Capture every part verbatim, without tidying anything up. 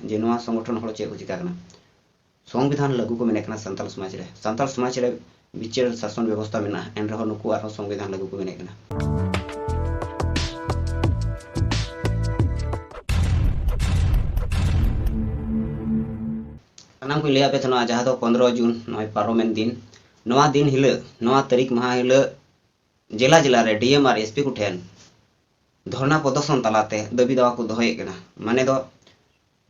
ᱡᱮ ᱱᱚᱣᱟ ᱥᱚᱝᱜᱚᱴᱷᱚᱱ ᱦᱚᱲ ᱪᱮᱫ ᱠᱚ ᱪᱤᱠᱟ ᱠᱟᱱᱟ᱾ ᱥᱚᱝᱵᱤᱫᱷᱟᱱ ᱞᱟᱹᱜᱩ ᱠᱚ ᱢᱮᱱᱮᱫ ᱠᱟᱱᱟ ᱥᱟᱱᱛᱟᱲ ᱥᱚᱢᱟᱡᱽ ᱨᱮ᱾ ᱥᱟᱱᱛᱟᱲ ᱥᱚᱢᱟᱡᱽ ᱨᱮ ᱵᱤᱪᱟᱹᱨ ᱥᱟᱥᱚᱱ ᱵᱮᱵᱚᱥᱛᱷᱟ ᱢᱮᱱᱟᱜᱼᱟ, ᱮᱱ ᱨᱮᱦᱚᱸ ᱱᱩᱠᱩ ᱟᱨᱦᱚᱸ ᱥᱚᱝᱵᱤᱫᱷᱟᱱ ᱞᱟᱹᱜᱩ ᱠᱚ ᱢᱮᱱᱮᱫ ᱠᱟᱱᱟ᱾ ᱥᱟᱱᱟᱢ ᱠᱚᱧ ᱞᱟᱹᱭᱟᱫ ᱯᱮ ᱛᱟᱦᱮᱱᱟ, ᱡᱟᱦᱟᱸ ᱫᱚ ᱯᱚᱱᱨᱚ ᱡᱩᱱ, ᱱᱚᱜᱼᱚᱭ ᱯᱟᱨᱚᱢᱮᱱ ᱫᱤᱱ, ᱱᱚᱣᱟ ᱫᱤᱱ ᱦᱤᱞᱳᱜ, ᱱᱚᱣᱟ ᱛᱟᱹᱨᱤᱠᱷ ᱢᱟᱦᱟ ᱦᱤᱞᱳᱜ ᱡᱮᱞᱟ ᱡᱮᱞᱟ ᱨᱮ ᱰᱤ ᱮᱢ ᱟᱨ ᱮᱥ ᱯᱤ ᱠᱚᱴᱷᱮᱱ ᱫᱷᱚᱨᱱᱟ ᱯᱨᱚᱫᱚᱨᱥᱚᱱ ᱛᱟᱞᱟᱛᱮ ᱫᱟᱹᱵᱤ ᱫᱟᱣᱟ ᱠᱚ ᱫᱚᱦᱚᱭᱮᱫ ᱠᱟᱱᱟ᱾ ᱢᱟᱱᱮ ᱫᱚ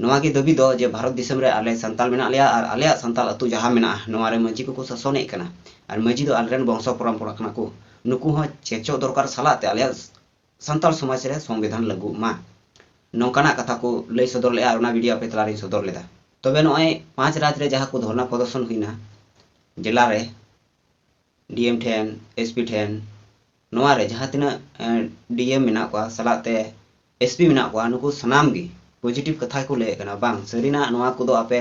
ᱱᱚᱣᱟ ᱜᱮ ᱫᱟᱹᱵᱤ ᱫᱚ ᱡᱮ ᱵᱷᱟᱨᱚᱛ ᱫᱤᱥᱚᱢ ᱨᱮ ᱟᱞᱮ ᱥᱟᱱᱛᱟᱲ ᱢᱮᱱᱟᱜ ᱞᱮᱭᱟ ᱟᱨ ᱟᱞᱮᱭᱟᱜ ᱥᱟᱱᱛᱟᱲ ᱟᱹᱛᱩ ᱡᱟᱦᱟᱸ ᱢᱮᱱᱟᱜᱼᱟ, ᱱᱚᱣᱟ ᱨᱮ ᱢᱟᱹᱡᱷᱤ ᱠᱚᱠᱚ ᱥᱟᱥᱚᱱᱮᱫ ᱠᱟᱱᱟ ᱟᱨ ᱢᱟᱹᱡᱷᱤ ᱫᱚ ᱟᱞᱮᱨᱮᱱ ᱵᱚᱝᱥᱚ ᱯᱚᱨᱚᱢᱯᱚᱨᱟ ᱠᱟᱱᱟ ᱠᱚ᱾ ᱱᱩᱠᱩ ᱦᱚᱸ ᱪᱮᱪᱚᱜ ᱫᱚᱨᱠᱟᱨ ᱥᱟᱞᱟᱜ ᱛᱮ ᱟᱞᱮᱭᱟᱜ ᱥᱟᱱᱛᱟᱲ ᱥᱚᱢᱟᱡᱽ ᱨᱮ ᱥᱚᱝᱵᱤᱫᱷᱟᱱ ᱞᱟᱹᱜᱩᱜ ᱢᱟ᱾ ᱱᱚᱝᱠᱟᱱᱟᱜ ᱠᱟᱛᱷᱟ ᱠᱚ ᱞᱟᱹᱭ ᱥᱚᱫᱚᱨ ᱞᱮᱫᱼᱟ ᱟᱨ ᱚᱱᱟ ᱵᱷᱤᱰᱤᱭᱳ ᱟᱯᱮ ᱛᱟᱞᱟᱨᱤᱧ ᱥᱚᱫᱚᱨ ᱞᱮᱫᱟ᱾ ᱛᱚᱵᱮ ᱱᱚᱜᱼᱚᱭ ᱯᱟᱸᱪ ᱨᱟᱡᱽ ᱨᱮ ᱡᱟᱦᱟᱸ ᱠᱚ ᱫᱷᱚᱨᱱᱟ ᱯᱨᱚᱫᱚᱨᱥᱚᱱ ᱦᱩᱭᱱᱟ ᱡᱮᱞᱟ ᱨᱮ, ᱰᱤ ᱮᱢ ᱴᱷᱮᱱ, ᱮᱥ ᱯᱤ ᱴᱷᱮᱱ, ᱱᱚᱣᱟ ᱨᱮ ᱡᱟᱦᱟᱸ ᱛᱤᱱᱟᱹᱜ, ᱮ, ᱰᱤ ᱮᱢ ᱢᱮᱱᱟᱜ ᱠᱚᱣᱟ ᱥᱟᱞᱟᱜ ᱛᱮ ᱮᱥ ᱯᱤ ᱢᱮᱱᱟᱜ ᱠᱚᱣᱟ, ᱱᱩᱠᱩ ᱥᱟᱱᱟᱢ ᱜᱮ ᱯᱚᱡᱤᱴᱤᱵᱷ ᱠᱟᱛᱷᱟ ᱜᱮᱠᱚ ᱞᱟᱹᱭᱮᱫ ᱠᱟᱱᱟ, ᱵᱟᱝ, ᱥᱟᱹᱨᱤᱱᱟᱜ ᱱᱚᱣᱟ ᱠᱚᱫᱚ ᱟᱯᱮ,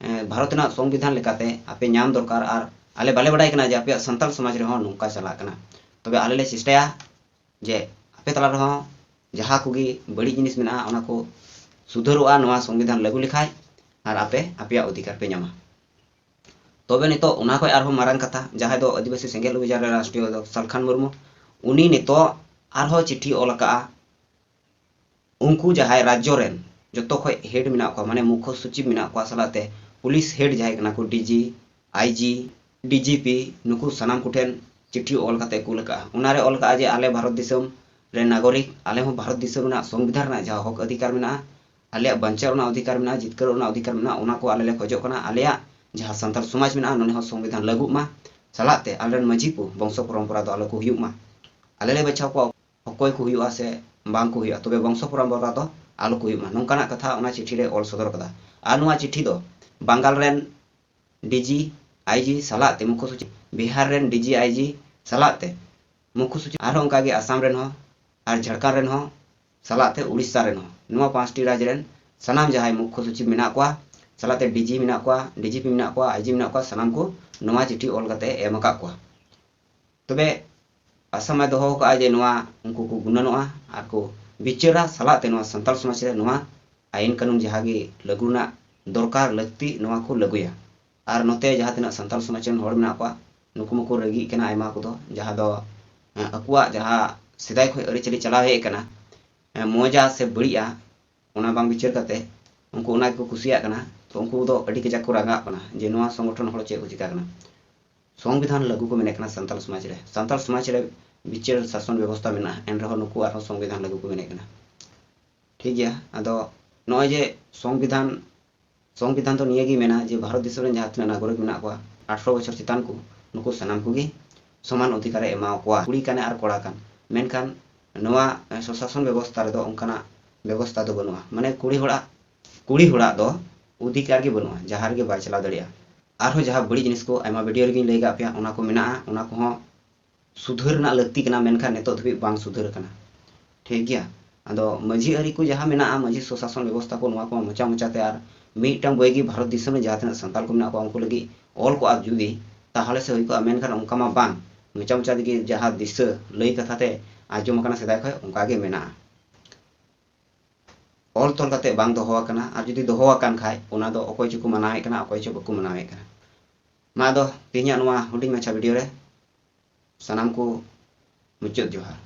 ᱮ, ᱵᱷᱟᱨᱚᱛ ᱨᱮᱱᱟᱜ ᱥᱚᱝᱵᱤᱫᱷᱟᱱ ᱞᱮᱠᱟᱛᱮ ᱟᱯᱮ ᱧᱟᱢ ᱫᱚᱨᱠᱟᱨ, ᱟᱨ ᱟᱞᱮ ᱵᱟᱞᱮ ᱵᱟᱰᱟᱭ ᱠᱟᱱᱟ ᱡᱮ ᱟᱯᱮᱭᱟᱜ ᱥᱟᱱᱛᱟᱲ ᱥᱚᱢᱟᱡᱽ ᱨᱮᱦᱚᱸ ᱱᱚᱝᱠᱟ ᱪᱟᱞᱟᱜ ᱠᱟᱱᱟ᱾ ᱛᱚᱵᱮ ᱟᱞᱮ ᱞᱮ ᱪᱮᱥᱴᱟᱭᱟ ᱡᱮ ᱟᱯᱮ ᱛᱟᱞᱟ ᱨᱮᱦᱚᱸ ᱡᱟᱦᱟᱸ ᱠᱚᱜᱮ ᱵᱟᱹᱲᱤᱡ ᱡᱤᱱᱤᱥ ᱢᱮᱱᱟᱜᱼᱟ, ᱚᱱᱟ ᱠᱚ ᱥᱩᱫᱷᱟᱹᱨᱚᱜᱼᱟ ᱱᱚᱣᱟ ᱥᱚᱝᱵᱤᱫᱷᱟᱱ ᱞᱟᱹᱜᱩ ᱞᱮᱠᱷᱟᱡ, ᱟᱨ ᱟᱯᱮ ᱟᱯᱮᱭᱟᱜ ᱚᱫᱷᱤᱠᱟᱨ ᱯᱮ ᱧᱟᱢᱟ᱾ ᱛᱚᱵᱮ ᱱᱤᱛᱚᱜ ᱚᱱᱟ ᱠᱷᱚᱡ ᱟᱨᱦᱚᱸ ᱢᱟᱨᱟᱝ ᱠᱟᱛᱷᱟ, ᱡᱟᱦᱟᱸᱭ ᱫᱚ ᱟᱹᱫᱤᱵᱟᱹᱥᱤ ᱥᱮᱸᱜᱮᱞ ᱚᱵᱷᱤᱡᱟᱱ ᱨᱮ ᱨᱟᱥᱴᱨᱤᱭᱚ ᱫᱚ ᱥᱟᱞᱠᱷᱟᱱ ᱢᱩᱨᱢᱩ, ᱩᱱᱤ ᱱᱤᱛᱚᱜ ᱟᱨᱦᱚᱸ ᱪᱤᱴᱷᱤ ᱚᱞ ᱟᱠᱟᱫᱼᱟ᱾ ᱩᱱᱠᱩ ᱡᱟᱦᱟᱸᱭ ᱨᱟᱡᱽᱡᱚ ᱨᱮᱱ ᱡᱚᱛᱚ ᱠᱷᱚᱡ ᱦᱮᱰ ᱢᱮᱱᱟᱜ ᱠᱚᱣᱟ, ᱢᱟᱱᱮ ᱢᱩᱠᱠᱷᱚ ᱥᱚᱪᱤᱵᱽ ᱢᱮᱱᱟᱜ ᱠᱚᱣᱟ, ᱥᱟᱞᱟᱜ ᱛᱮ ᱯᱩᱞᱤᱥ ᱦᱮᱰ ᱡᱟᱦᱟᱸᱭ ᱠᱟᱱᱟ ᱠᱚ, ᱰᱤ ᱡᱤ, ᱟᱭ ᱡᱤ, ᱰᱤ ᱡᱤ ᱯᱤ, ᱱᱩᱠᱩ ᱥᱟᱱᱟᱢ ᱠᱚᱴᱷᱮᱱ ᱪᱤᱴᱷᱤ ᱚᱞ ᱠᱟᱛᱮ ᱠᱩᱞ ᱟᱠᱟᱫᱼᱟ᱾ ᱚᱱᱟᱨᱮ ᱚᱞ ᱟᱠᱟᱫᱼᱟ ᱡᱮ ᱟᱞᱮ ᱵᱷᱟᱨᱚᱛ ᱫᱤᱥᱚᱢ ᱨᱮᱱ ᱱᱟᱜᱚᱨᱤᱠ, ᱟᱞᱮ ᱦᱚᱸ ᱵᱷᱟᱨᱚᱛ ᱫᱤᱥᱚᱢ ᱨᱮᱱᱟᱜ ᱥᱚᱝᱵᱤᱫᱷᱟᱱ ᱨᱮᱱᱟᱜ ᱡᱟᱦᱟᱸ ᱦᱚᱠ ᱚᱫᱷᱤᱠᱟᱨ ᱢᱮᱱᱟᱜᱼᱟ, ᱟᱞᱮᱭᱟᱜ ᱵᱟᱧᱪᱟᱣ ᱨᱮᱱᱟᱜ ᱚᱫᱷᱤᱠᱟᱨ ᱢᱮᱱᱟᱜᱼᱟ, ᱡᱤᱛᱠᱟᱹᱨᱚᱜ ᱨᱮᱱᱟᱜ ᱚᱫᱷᱤᱠᱟᱨ ᱢᱮᱱᱟᱜᱼᱟ, ᱚᱱᱟ ᱠᱚ ᱟᱞᱮ ᱞᱮ ᱠᱷᱚᱡᱚᱜ ᱠᱟᱱᱟ᱾ ᱟᱞᱮᱭᱟᱜ ᱡᱟᱦᱟᱸ ᱥᱟᱱᱛᱟᱲ ᱥᱚᱢᱟᱡᱽ ᱢᱮᱱᱟᱜᱼᱟ, ᱱᱚᱰᱮ ᱦᱚᱸ ᱥᱚᱝᱵᱤᱫᱷᱟᱱ ᱞᱟᱹᱜᱩᱜ ᱢᱟ, ᱥᱟᱞᱟᱜ ᱛᱮ ᱟᱞᱮᱨᱮᱱ ᱢᱟᱹᱡᱷᱤ ᱠᱚ ᱵᱚᱝᱥᱚ ᱯᱚᱨᱚᱢᱯᱚᱨᱟ ᱫᱚ ᱟᱞᱚ ᱠᱚ ᱦᱩᱭᱩᱜ ᱢᱟ᱾ ᱟᱞᱮ ᱞᱮ ᱵᱟᱪᱷᱟᱣ ᱠᱚᱣᱟ ᱚᱠᱚᱭ ᱠᱚ ᱦᱩᱭᱩᱜᱼᱟ ᱥᱮ ᱵᱟᱝ ᱠᱚ ᱦᱩᱭᱩᱜᱼᱟ, ᱛᱚᱵᱮ ᱵᱚᱝᱥᱚ ᱯᱚᱨᱚᱢᱯᱚᱨᱟ ᱫᱚ ᱟᱞᱚ ᱠᱚ ᱦᱩᱭᱩᱜ ᱢᱟ, ᱱᱚᱝᱠᱟᱱᱟᱜ ᱠᱟᱛᱷᱟ ᱚᱱᱟ ᱪᱤᱴᱷᱤ ᱨᱮ ᱚᱞ ᱥᱚᱫᱚᱨ ᱠᱟᱫᱟ᱾ ᱟᱨ ᱱᱚᱣᱟ ᱪᱤᱴᱷᱤ ᱫᱚ ᱵᱟᱝᱜᱟᱞ ᱨᱮᱱ ᱰᱤ ᱡᱤ, ᱟᱭ ᱡᱤ ᱥᱟᱞᱟᱜ ᱛᱮ ᱢᱩᱠᱠᱷᱚ ᱥᱚᱪᱤᱵᱽ, ᱵᱤᱦᱟᱨ ᱨᱮᱱ ᱰᱤ ᱡᱤ, ᱟᱭ ᱡᱤ ᱥᱟᱞᱟᱜ ᱛᱮ ᱢᱩᱠᱠᱷᱚ ᱥᱚᱪᱤᱵᱽ, ᱟᱨᱦᱚᱸ ᱚᱱᱠᱟᱜᱮ ᱟᱥᱟᱢ ᱨᱮᱱ ᱦᱚᱸ ᱟᱨ ᱡᱷᱟᱲᱠᱷᱚᱸᱰ ᱨᱮᱱ ᱦᱚᱸ ᱥᱟᱞᱟᱜ ᱛᱮ ᱩᱲᱤᱥᱥᱟ ᱨᱮᱱ ᱦᱚᱸ, ᱱᱚᱣᱟ ᱯᱟᱸᱪᱴᱤ ᱨᱟᱡᱽ ᱨᱮᱱ ᱥᱟᱱᱟᱢ ᱡᱟᱦᱟᱸᱭ ᱢᱩᱠᱠᱷᱚ ᱥᱚᱪᱤᱵᱽ ᱢᱮᱱᱟᱜ ᱠᱚᱣᱟ, ᱥᱟᱞᱟᱜ ᱛᱮ ᱰᱤ ᱡᱤ ᱢᱮᱱᱟᱜ ᱠᱚᱣᱟ, ᱰᱤ ᱡᱤ ᱯᱤ ᱢᱮᱱᱟᱜ ᱠᱚᱣᱟ, ᱟᱭ ᱡᱤ ᱢᱮᱱᱟᱜ ᱠᱚᱣᱟ, ᱥᱟᱱᱟᱢ ᱠᱚ ᱱᱚᱣᱟ ᱪᱤᱴᱷᱤ ᱚᱞ ᱠᱟᱛᱮ ᱮᱢ ᱟᱠᱟᱫ ᱠᱚᱣᱟ᱾ ᱛᱚᱵᱮ ᱟᱥᱟᱢ ᱮ ᱫᱚᱦᱚ ᱟᱠᱟᱫᱼᱟ ᱡᱮ ᱱᱚᱣᱟ ᱩᱱᱠᱩ ᱠᱚ ᱜᱩᱱᱟᱹᱱᱚᱜᱼᱟ ᱟᱨ ᱠᱚ ᱵᱤᱪᱟᱹᱨᱟ, ᱥᱟᱞᱟᱜ ᱛᱮ ᱱᱚᱣᱟ ᱥᱟᱱᱛᱟᱲ ᱥᱚᱢᱟᱡᱽ ᱨᱮ ᱱᱚᱣᱟ ᱟᱭᱤᱱ ᱠᱟᱹᱱᱩᱱ ᱡᱟᱦᱟᱸ ᱜᱮ ᱞᱟᱹᱜᱩ ᱨᱮᱱᱟᱜ ᱫᱚᱨᱠᱟᱨ ᱞᱟᱹᱠᱛᱤ, ᱱᱚᱣᱟ ᱠᱚ ᱞᱟᱹᱜᱩᱭᱟ᱾ ᱟᱨ ᱱᱚᱛᱮ ᱡᱟᱦᱟᱸ ᱛᱤᱱᱟᱹᱜ ᱥᱟᱱᱛᱟᱲ ᱥᱚᱢᱟᱡᱽ ᱨᱮᱱ ᱦᱚᱲ ᱢᱮᱱᱟᱜ ᱠᱚᱣᱟ, ᱱᱩᱠᱩ ᱢᱟᱠᱚ ᱨᱟᱹᱜᱤᱜ ᱠᱟᱱᱟ ᱟᱭᱢᱟ ᱠᱚᱫᱚ, ᱡᱟᱦᱟᱸ ᱫᱚ, ᱮᱸ, ᱟᱠᱚᱣᱟᱜ ᱡᱟᱦᱟᱸ ᱥᱮᱫᱟᱭ ᱠᱷᱚᱱ ᱟᱹᱨᱤᱪᱟᱹᱞᱤ ᱪᱟᱞᱟᱣ ᱦᱮᱡ ᱟᱠᱟᱱᱟ, ᱮᱸ, ᱢᱚᱡᱟ ᱥᱮ ᱵᱟᱹᱲᱤᱡᱼᱟ, ᱚᱱᱟ ᱵᱟᱝ ᱵᱤᱪᱟᱹᱨ ᱠᱟᱛᱮ ᱩᱱᱠᱩ ᱚᱱᱟ ᱜᱮᱠᱚ ᱠᱩᱥᱤᱭᱟᱜ ᱠᱟᱱᱟ᱾ ᱛᱚ ᱩᱱᱠᱩ ᱫᱚ ᱟᱹᱰᱤ ᱠᱟᱡᱟᱠ ᱠᱚ ᱨᱟᱸᱜᱟᱜ ᱠᱟᱱᱟ ᱡᱮ ᱱᱚᱣᱟ ᱥᱚᱝᱜᱚᱴᱷᱚᱱ ᱦᱚᱲ ᱪᱮᱫ ᱠᱚ ᱪᱤᱠᱟ ᱠᱟᱱᱟ᱾ ᱥᱚᱝᱵᱤᱫᱷᱟᱱ ᱞᱟᱹᱜᱩ ᱠᱚ ᱢᱮᱱᱮᱫ ᱠᱟᱱᱟ ᱥᱟᱱᱛᱟᱲ ᱥᱚᱢᱟᱡᱽ ᱨᱮ᱾ ᱥᱟᱱᱛᱟᱲ ᱥᱚᱢᱟᱡᱽ ᱨᱮ ᱵᱤᱪᱟᱹᱨ ᱥᱟᱥᱚᱱ ᱵᱮᱵᱚᱥᱛᱷᱟ ᱢᱮᱱᱟᱜᱼᱟ, ᱮᱱ ᱨᱮᱦᱚᱸ ᱱᱩᱠᱩ ᱟᱨᱦᱚᱸ ᱥᱚᱝᱵᱤᱫᱷᱟᱱ ᱞᱟᱹᱜᱩ ᱠᱚ ᱢᱮᱱᱮᱫ ᱠᱟᱱᱟ᱾ ᱴᱷᱤᱠ ᱜᱮᱭᱟ, ᱟᱫᱚ ᱱᱚᱜᱼᱚᱭ ᱡᱮ ᱥᱚᱝᱵᱤᱫᱷᱟᱱ, ᱥᱚᱝᱵᱤᱫᱷᱟᱱ ᱫᱚ ᱱᱤᱭᱟᱹ ᱜᱮ ᱢᱮᱱᱟ ᱡᱮ ᱵᱷᱟᱨᱚᱛ ᱫᱤᱥᱚᱢ ᱨᱮᱱ ᱡᱟᱦᱟᱸ ᱛᱤᱱᱟᱹᱜ ᱱᱟᱜᱚᱨᱤᱠ ᱢᱮᱱᱟᱜ ᱠᱚᱣᱟ, ᱟᱴᱷᱨᱚ ᱵᱚᱪᱷᱚᱨ ᱪᱮᱛᱟᱱ ᱠᱚ, ᱱᱩᱠᱩ ᱥᱟᱱᱟᱢ ᱠᱚᱜᱮ ᱥᱚᱢᱟᱱ ᱚᱫᱷᱤᱠᱟᱨᱮ ᱮᱢᱟᱣ ᱠᱚᱣᱟ, ᱠᱩᱲᱤ ᱠᱟᱱᱮ ᱟᱨ ᱠᱚᱲᱟ ᱠᱟᱱ᱾ ᱢᱮᱱᱠᱷᱟᱱ ᱱᱚᱣᱟ, ᱮ, ᱥᱚᱥᱟᱥᱚᱱ ᱵᱮᱵᱚᱥᱛᱷᱟ ᱨᱮᱫᱚ ᱚᱱᱠᱟᱱᱟᱜ ᱵᱮᱵᱚᱥᱛᱷᱟ ᱫᱚ ᱵᱟᱹᱱᱩᱜᱼᱟ᱾ ᱢᱟᱱᱮ ᱠᱩᱲᱤ ᱦᱚᱲᱟᱜ, ᱠᱩᱲᱤ ᱦᱚᱲᱟᱜ ᱫᱚ ᱚᱫᱷᱤᱠᱟᱨ ᱜᱮ ᱵᱟᱹᱱᱩᱜᱼᱟ, ᱡᱟᱦᱟᱸ ᱨᱮᱜᱮ ᱵᱟᱭ ᱪᱟᱞᱟᱣ ᱫᱟᱲᱮᱭᱟᱜᱼᱟ᱾ ᱟᱨᱦᱚᱸ ᱡᱟᱦᱟᱸ ᱵᱟᱹᱲᱤᱡ ᱡᱤᱱᱤᱥ ᱠᱚ ᱟᱭᱢᱟ ᱵᱷᱤᱰᱤᱭᱳ ᱨᱮᱜᱮᱧ ᱞᱟᱹᱭ ᱠᱟᱜ ᱯᱮᱭᱟ, ᱚᱱᱟ ᱠᱚ ᱢᱮᱱᱟᱜᱼᱟ, ᱚᱱᱟ ᱠᱚᱦᱚᱸ ᱥᱩᱫᱷᱟᱹᱨ ᱨᱮᱱᱟᱜ ᱞᱟᱹᱠᱛᱤ ᱠᱟᱱᱟ, ᱢᱮᱱᱠᱷᱟᱱ ᱱᱤᱛᱚᱜ ᱫᱷᱟᱹᱵᱤᱡ ᱵᱟᱝ ᱥᱩᱫᱷᱟᱹᱨ ᱟᱠᱟᱱᱟ᱾ ᱴᱷᱤᱠ ᱜᱮᱭᱟ, ᱟᱫᱚ ᱢᱟᱹᱡᱷᱤ ᱟᱹᱨᱤ ᱠᱚ ᱡᱟᱦᱟᱸ ᱢᱮᱱᱟᱜᱼᱟ, ᱢᱟᱹᱡᱷᱤ ᱥᱚᱥᱟᱥᱚᱱ ᱵᱮᱵᱚᱥᱛᱷᱟ ᱠᱚ, ᱱᱚᱣᱟ ᱠᱚ ᱢᱚᱪᱟ ᱢᱚᱪᱟ ᱛᱮ ᱟᱨ ᱢᱤᱫᱴᱟᱝ ᱵᱳᱭ ᱜᱮ ᱵᱷᱟᱨᱚᱛ ᱫᱤᱥᱚᱢ ᱨᱮ ᱡᱟᱦᱟᱸ ᱛᱤᱱᱟᱹᱜ ᱥᱟᱱᱛᱟᱲ ᱠᱚ ᱢᱮᱱᱟᱜ ᱠᱚᱣᱟ ᱩᱱᱠᱩ ᱞᱟᱹᱜᱤᱫ ᱚᱞ ᱠᱚᱜᱼᱟ ᱡᱩᱫᱤ, ᱛᱟᱦᱚᱞᱮ ᱥᱮ ᱦᱩᱭ ᱠᱚᱜᱼᱟ, ᱢᱮᱱᱠᱷᱟᱱ ᱚᱱᱠᱟ ᱢᱟ ᱵᱟᱝ᱾ ᱢᱚᱪᱟ ᱢᱚᱪᱟ ᱛᱮᱜᱮ ᱡᱟᱦᱟᱸ ᱫᱤᱥᱟᱹ ᱞᱟᱹᱭ ᱠᱟᱛᱷᱟ ᱛᱮ ᱟᱸᱡᱚᱢ ᱟᱠᱟᱱᱟ ᱥᱮᱫᱟᱭ ᱠᱷᱚᱱ, ᱚᱱᱠᱟ ᱜᱮ ᱢᱮᱱᱟᱜᱼᱟ᱾ ᱚᱞ ᱛᱚᱞ ᱠᱟᱛᱮ ᱵᱟᱝ ᱫᱚᱦᱚ ᱟᱠᱟᱱᱟ, ᱟᱨ ᱡᱩᱫᱤ ᱫᱚᱦᱚ ᱟᱠᱟᱱ ᱠᱷᱟᱡ ᱚᱱᱟ ᱫᱚ ᱚᱠᱚᱭ ᱪᱚᱠᱚ ᱢᱟᱱᱟᱣᱮᱫ ᱠᱟᱱᱟ, ᱚᱠᱚᱭ ᱪᱚ ᱵᱟᱠᱚ ᱢᱟᱱᱟᱣᱮᱫ ᱠᱟᱱᱟ᱾ ᱢᱟ ᱟᱫᱚ ᱛᱮᱦᱮᱧᱟᱜ ᱱᱚᱣᱟ ᱦᱩᱰᱤᱧ ᱢᱟᱪᱷᱟ ᱵᱷᱤᱰᱤᱭᱳ ᱨᱮ ᱥᱟᱱᱟᱢ ᱠᱚ ᱢᱩᱪᱟᱹᱫ ᱡᱚᱦᱟᱨ᱾